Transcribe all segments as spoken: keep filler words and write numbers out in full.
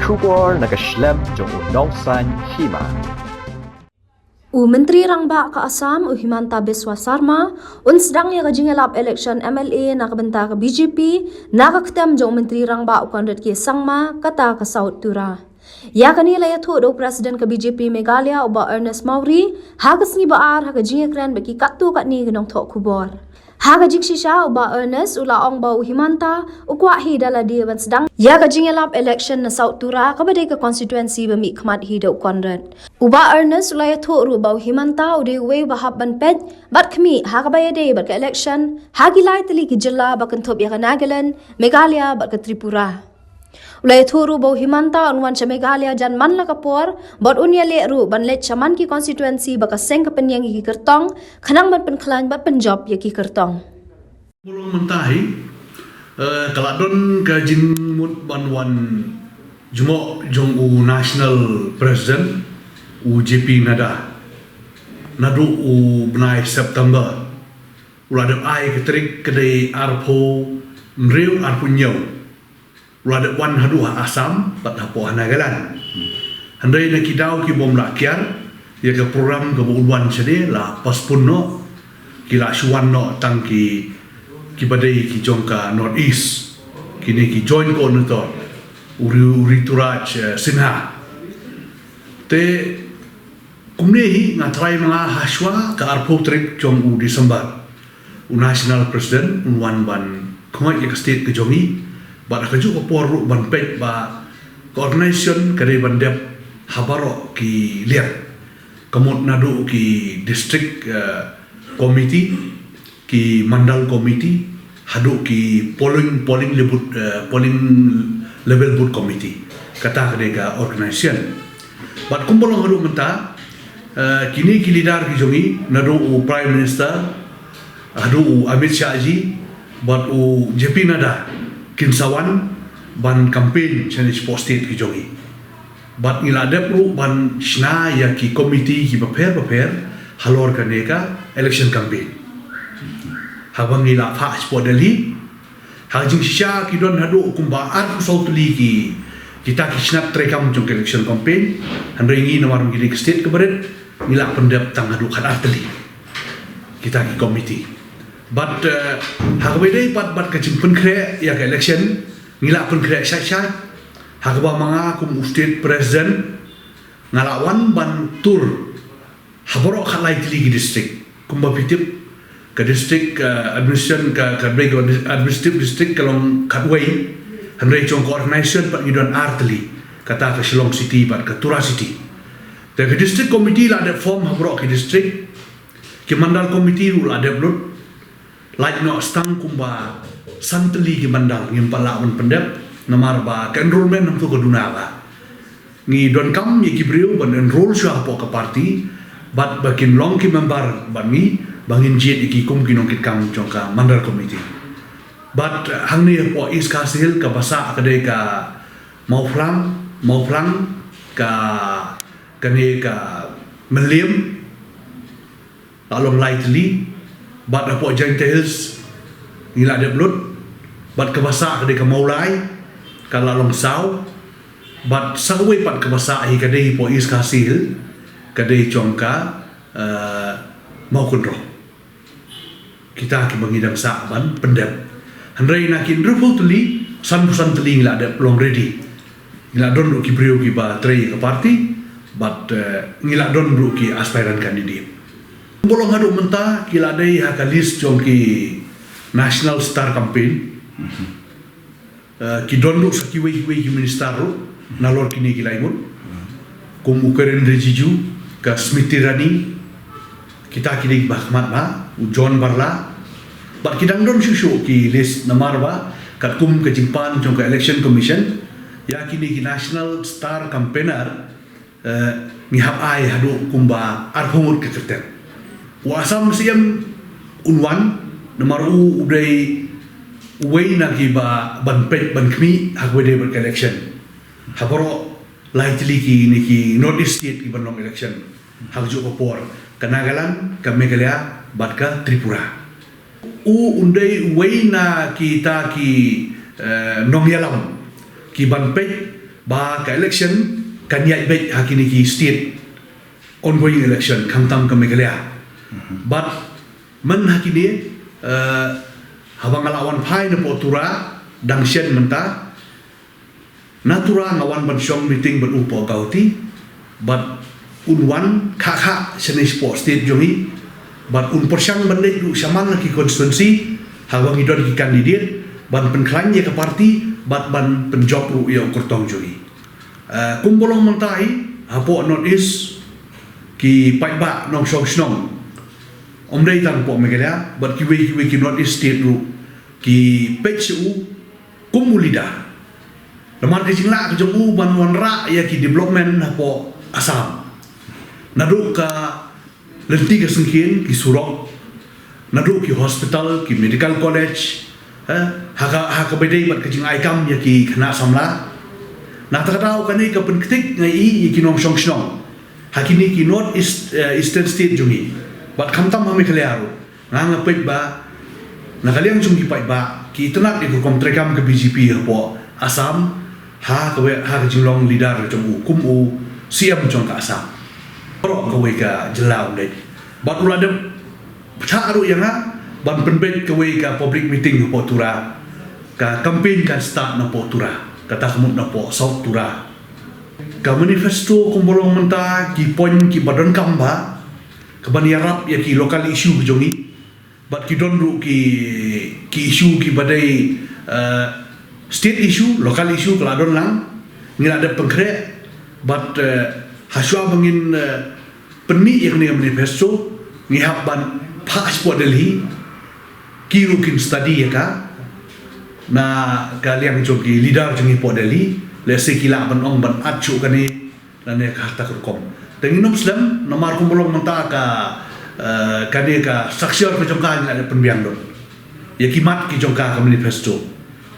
Khubor na ka shlem jong u Nongsaiñ Hima. U Myntri Rangbah ka Assam, u Himanta Biswa Sarma, un sdang ïa ka jingïalap election M L A na ka bynta ka B J P, na ka ktem jong u Myntri Rangbah u Conrad K Sangma, kata ka South Tura. Ïa kane la ïathuh da u President ka B J P Meghalaya u Bah Ernest Mawrie, ha ka sngi ba ar ha ka jingïakren bad ki katto katne ki nongthoh khubor. Ha ka jingshisha u Bah Ernest u la ong ba u Himanta u kwah hi da lade ban sdang ïa ka jingïalap election na South Tura kaba dei ka constituency ba mihkhmat hi da u Conrad. U Bah Ernest u la ïathuh ruh ba u Himanta u dei uwei ba hap ban peit bad khmih ha kaba ïadei bad ka election ha ki lai tylli ki jylla ba kynthup ïa ka Nagaland, Meghalaya bad ka Tripura. U la ïathuh ruh ba u Himanta un wan sha Meghalaya jan man la ka por, bad un ïaleh ruh ban leit sha man ki constituency ba ka seng ka pynïeng ïa ki kyrtong, khnang ban pynkhlaiñ bad pynjop ïa ki kyrtong. Kumba long mynta hi, eh, ka la don ka jingmut ban wan jngoh jong u National President, u J P Nadda, naduh u bnai September. U la dep ai ka tarik ka dei arphew hynriew, arphew hynñiew. U la dep wan haduh ha Assam bad hapoh ha Nagaland. Hynrei na ki daw ki bym la kiar ïa ka program kaba un wan shane, la postpone noh. Ki la shu wan noh tang ki, kiba dei ki jong ka North East, kine ki joint coordinator, u Ri-, u Rituraj, eh, Sinha. Te kumne hi nga tharai ma nga hashwa ka arphew tarik jong u December u National President un wan ban khmih ïa ka state ka jong i, bad ha kajuh ka por ruh ban peit ba ka organisation ka dei ban dep ha baroh ki liang. Ka mut naduh ki district, eh, committee, ki mandal committee, haduh ki polling, polling le-, booth, eh, polling level booth committee. Kata ka dei ka organisation. Bad kumba long haduh mynta, eh, kine ki leader ki jong i, naduh u Prime Minister haduh u Amit Shah ji, bad u J P Nadda, kin sa wan ban campaign shane shapoh state ki jong i. Bad ngi la dep ruh ban shna ïa ki committee kiba pher ba pher halor kane ka election campaign. Haba ngi la phah shapoh Delhi, ha ka jingshisha ki don haduh kumba arphew saw tylli ki, kita ki shnat treikam jong ka election campaign. Hynrei ngi namar ngi dei ka state kaba rit, ngi la pyndep tang haduh khatar tylli kita ki committee. Bad, eh, ha kaba ïadei pat bad ka jingpynkhreh ïa ka election, ngi la pynkhreh shai shai. Ha kaba ma nga kum u state president nga la wan ban tur ha baroh khatlai tylli ki district. Kumba phi tip, ka district, eh, administration ka, ka administrative district ka long khatwei. Hynrei jong ka organisation pat ngi don ar tylli, kata ka Shillong City bad ka Tura City. Te ka district committee la dep form ha baroh ki district. Ki mandal committee ruh la dep lut. Lait noh tang kumba san tylli ki mandal ngim pat lah ban pyndep namar ba ka enrollment hangto ka duna ba ngi donkam ïa ki briew ban enroll shuwa hapoh ka party bad ba kin long ki member bad ngi ba ngin jied ïa ki kum ki nongkitkam jong ka mandal committee. Bad, eh, hangne hapoh East Khasi Hills kaba sah ka dei ka Mawphlang, Mawphlang, ka, kane ka Mylliem, la long lai tylli, bad hapoh Jaintia Hills ngi la dep lut, bad kaba sah ka dei ka Mawlai, ka la long saw, bad sa kawei pat kaba sah hi ka dei hapoh East Khasi Hills, ka dei jong ka, eh, Mawkynroh. Kita kiba ngi dang sah ban pyndep. Hynrei na ki hynriewphew tylli, sanphew san tylli ngi la dep long ready. Ngi la don ruh ki briew kiba trei ka party, bad, eh, ngi la don ruh ki aspirant candidate. Kumba long haduh mynta ki la dei ha ka list jong ki National Star Campaign. Eh, ki don ruh sa kiwei kiwei ki minister ruh nalor kine ki lai ngut. Kum u Kiren Rijiju, ka Smriti Irani, kita ki dei kiba khmat ba, u John Barla. Bad ki dang don shuh shuh ki list namar ba katkum ka jingpan jong ka Election Commission ïa kine ki National Star Campaigner, eh, ngi hap ai haduh kumba arphew ngut ka kyrteng. U Assam Syiem un wan namar u u dei uwei na kiba ban peit ban khmih ha kaba ïadei bad ka election. Ha baroh lai tylli kine ki North East State kiban long election ha kajuh ka por, ka Nagaland, ka Meghalaya bad ka Tripura. U un dei uwei na kita ki, eh, nongïalam kiban peit Ba ka election kan ïaid beit ha kine ki state, ongoing election, khamtam ka Meghalaya. Bad man ha kine, eh, haba nga la wan phai na poh Tura, dang shen mynta, na Tura nga wan ban shong meeting bad u poh Guwahati, bad un wan kha kha shane shapoh state jong i, bad un pyrshang ban leit ruh shaman na ki constituency, haba ngi don ki candidate, ban pynkhlaiñ ïa ka party, bad ban pynjop ruh ïa u kyrtong jong i. Eh, kumba long mynta hi, hapoh North East, ki paidbah nongshong shnong, ym dei tang poh Meghalaya, bad kiwei kiwei ki North East state ruh, ki peit sha u kum u leader. Namar ka jinglah ka jong u ban wanrah ïa ki development hapoh Assam. Naduh ka lynti ka syngkien, ki surok, naduh ki hospital, ki medical college, eh, ha ka, ha kaba ïadei bad ka jingai kam ïa ki khynnah samla. Na kata ka daw kane ka pynktik ngi ïa ki nongshong shnong ha kine ki North East, eh, Eastern State jong ngi, bad khamtam ha Meghalaya ruh. Nga nga peit ba na ka liang jong ki paidbah ki itynnad ïa ka rukom treikam ka B J P hapoh Assam, ha kawei, ha ka jinglong leader jong u kum u C M jong ka Assam. Baroh kawei ka jylla u leit. Bad u la dep pynthah ruh ïa nga ban pynbeit kawei ka public meeting hapoh Tura. Ka campaign kan start napoh Tura, kata ka mut napoh South Tura. Ka manifesto kumba long mynta, ki point kiba donkam bha, kaban ïarap ïa ki local issue ka jong ngi. Bad ki don ruh ki, ki issue kiba dei, eh, state issue, local issue ka la don lang. Ngi la dep pynkhreh. Bad, eh, hashwa ba ngin, eh, pynmih ïa kane ka manifesto, ngi hap ban phah shapoh Delhi. Ki ruh kin study ïa ka na ka liang jong ki leader jong ngi hapoh Delhi. Lehse ki lah ban ong ban add shuh kane lane kata ka rukom. Te ngin ym slem, namar kumba long mynta ka, eh, kane ka structure ka jong ka ngi la dep pynbiang lut ïa ki mat ki jong ka, ka manifesto.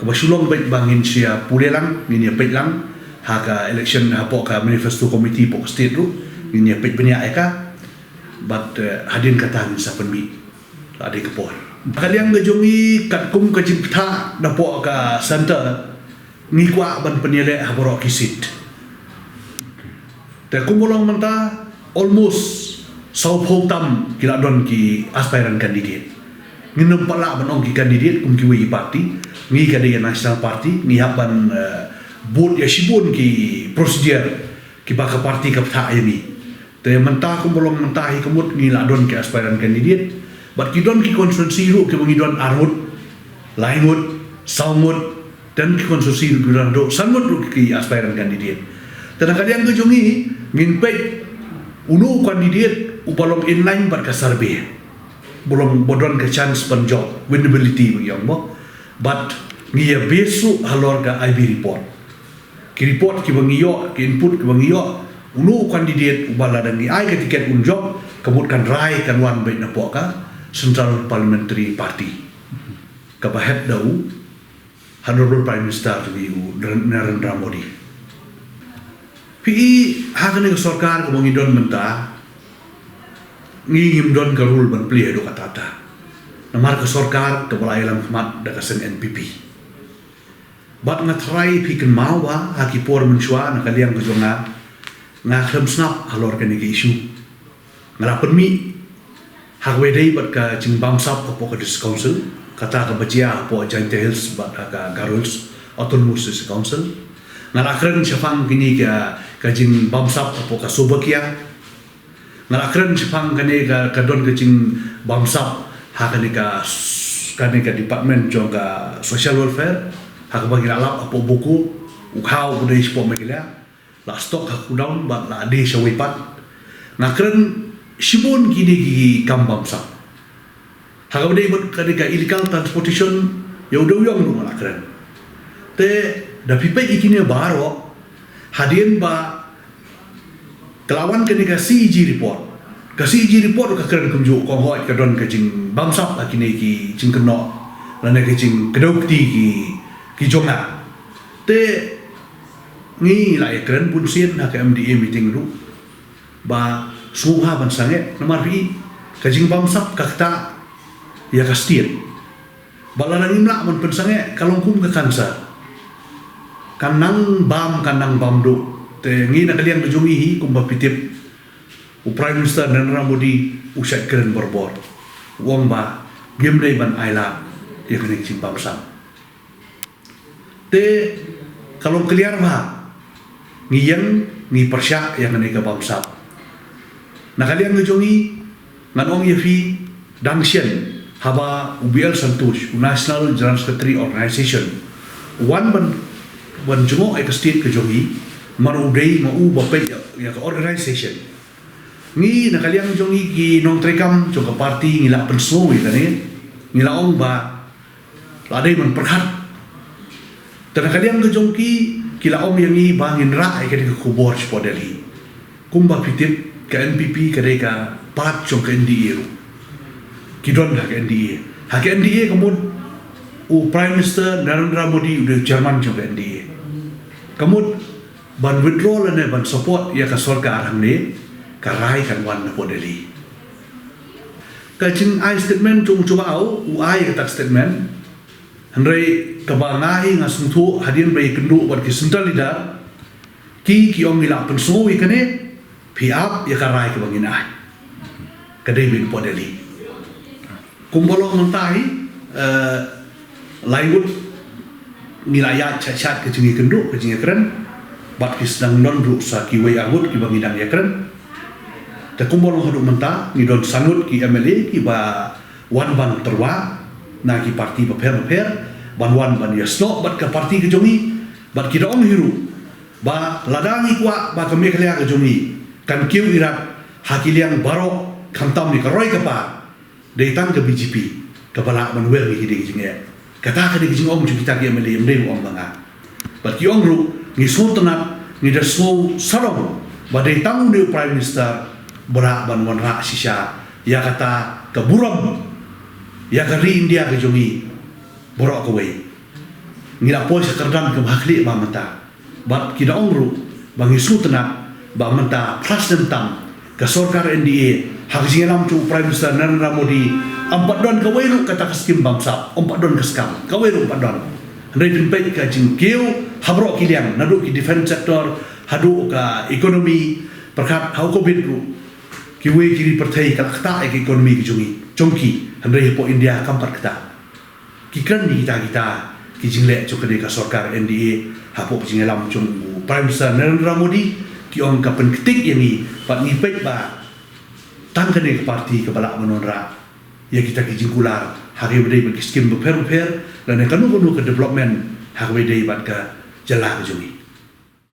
Kaba shu long beit ba ngin sa ïa pule lang, ngin ïa peit lang ha ka election, hapoh ka manifesto committee hapoh ka state ruh, ngin ïa peit bniah ïa ka. Bad, eh, hadien kata ngin sa pynmih la dei ka por. Ka liang ka jong ngi katkum ka jingpynthah napoh ka centre, ngi kwah ban pynïaleh ha baroh ki seat. Te kumba long mynta, almost sawphew tam ki la don ki aspirant candidate. Ngin ym pat lah ban ong ki candidate kum kiwei ki party. Ngi ka dei National Party, ngi hap ban, eh, bud ïa shibun ki procedure kiba ka party ka pynthah ïa ngi. Te mynta kumba long mynta hi ka mut ngi la don ki aspirant candidate. Bad ki don ki constituency ruh kiba ngi don ar ngut, lai ngut, saw ngut, don ki constituency ruh kiba don haduh san ngut ruh ki aspirant candidate. Te na ka liang ka jong ngi, ngin peit uno u candidate uba long in line bad ka survey, ba long ba don ka chance ban jop, winnability ba ngi ong mo. Bad ngi ïa base ruh halor ka I B report. Ki report kiba ngi ïoh, ki input kiba ngi ïoh, uno u candidate uba lada ngi ai ka ticket un jop, ka mut kan rai kan wan beit napoh ka Central Parliamentary Party, kaba head da u Honorable Prime Minister jong ngi u Narendra Modi. Phi i, ha kane ka sorkar kaba ngi don mynta, ngi ngim don ka role ban plie haduh katta katta. Namar ka sorkar kaba la ïalam khmat da ka seng N P P. Bad nga tharai phi kynmaw ba ha ki por mynshuwa na ka liang ka jong nga, nga khlem sngap halor kane ka issue. Nga la pynmih ha kaba ïadei bad ka jingbamsap hapoh ka District Council, kata kaba jia hapoh Jaintia Hills bad ha ka Garo Hills Autonomous District Council. Nga la kren shaphang kine ka, ka jingbamsap hapoh ka Sobakia. Nga la kren shaphang kane ka, ka don ka jingbamsap ha kane ka, kane ka department jong ka social welfare, ha kaba ngi la lap hapoh Bokajan, u khaw u dei shapoh Meghalaya, la stock ha godown bad la die shawei pat. Nga kren shibun kine ki kam bamsap. Ha kaba dei bad kane ka illegal transportation, ïa u dewïong ruh nga la kren. Te da phi peit ïa kine baroh, hadien ba ka la wan kane ka C A G report. Ka C A G report ka kren kumjuh, ka ong hooid ka don ka jingbamsap ha kine ki jingkynnoh lane ka jingkdew kti ki, ki jong nga. Te ngi la ïa kren bunsien ha ka M D A meeting ruh ba sngewbha ban sangeh, namar phi i, ka jingbamsap ka ktah ïa ka state. Bad lada ngim lah ban pynsangeh, ka long kum ka cancer. Kan nang bam, kan nang bam duh. Te ngi na ka liang ka jong ngi hi, kumba phi tip, u Prime Minister Narendra Modi u shait kren barabor. U ong ba ngim dei ban ailad ïa kane ka jingbamsap. Te ka long clear ba ngi ïeng, ngi pyrshah ïa kane ka bamsap. Na ka liang ka jong ngi, ngan ong ïa phi, dang shen, haba u B L Santosh, u National General Secretary Organization, u wan ban, ban jngoh ïa ka state ka jong ngi, mar u dei ma u ba peit ïa, ïa ka organization. Ngi na ka liang jong ngi ki nongtrei kam jong ka party ngi la pynsngew ïa kane, ngi la ong ba la dei ban pyrkhat. Te na ka liang ka jong ki, ki la ong ïa ngi ba ngin rah ïa kane ka khubor shapoh Delhi. Kumba phi tip, ka N P P ka dei ka part jong ka N D A ruh. Ki don ha ka N D A. Ha ka N D A ka mut u Prime Minister Narendra Modi u dei chairman jong ka N D A. Ka mut ban withdraw lane ban support ïa ka sorkar hangne, ka rai kan wan napoh Delhi. Ka jingai statement jong u Chuba Aw, u ai kata ka statement. Hynrei kaba nga hi nga sngewthuh hadien ba ïakynduh bad ki central leader, ki, ki ong ngi la pynsngew ïa kane, phi ap ïa ka rai kaba ngin ai. Ka dei ban poi Delhi. Kumba long mynta hi, eh, lai ngut ngi la ïaid shat shat ka jingïakynduh, ka jingïakren, bad ki sdang don ruh sa kiwei ar ngut kiba ngi dang ïakren. Te kumba long haduh mynta, ngi don san ngut ki M L A kiba wan ban tyrwa na ki party bapher bapher, ban wan ban ïasnoh bad ka party ka jong ngi, bad ki da ong hi ruh ba lada ngi kwah ba ka Meghalaya ka jong ngi kan kiew irat ha ki liang baroh khamtam ïa ka roi ka par, dei tang ka B J P kaba lah ban wer ïa kine ki jingeh. Kata ka dei ka jingong jong kita ki M L A, ym dei ba ong ba nga. Bad ki ong ruh, ngi sngewtynnat, ngi da sngew sarong ba dei tang une u Prime Minister ba lah ban wanrah shisha ïa kata ka burom ïa ka ri India ka jong ngi baroh kawei. Ngi la poi sha kyrdan kaba ha khlieh ba mynta. Bad ki da ong ruh ba ngi sngewtynnat ba mynta phra snem tam ka sorkar N D A ha ka jingïalam jong u Prime Minister Narendra Modi, ym pat don kawei ruh kata ka skim bamsap, ym pat don ka skam, kawei ruh ym pat don. Hynrei phin peit ka jingkiew ha baroh ki liang, naduh ki defence sector haduh ka economy, pyrkhat ha u Covid ruh, kiwei ki ri pyrthei ka la ktah ïa ka economy ka jong ngi, jong ki, hynrei hapoh India kam pat ktah. Ki kren ïa kita kita ki jingleh jong kane ka sorkar N D A hapoh ka jingïalam jong u Prime Minister Narendra Modi, ki ong ka pynktik ïa ngi, bad ngi peit ba tang kane ka party kaba lah ban wanrah ïa kita ki jingkular ha kaba ïadei bad ki skim bapher bapher lane kano kano ka development ha kaba ïadei bad ka jylla ka jong ngi.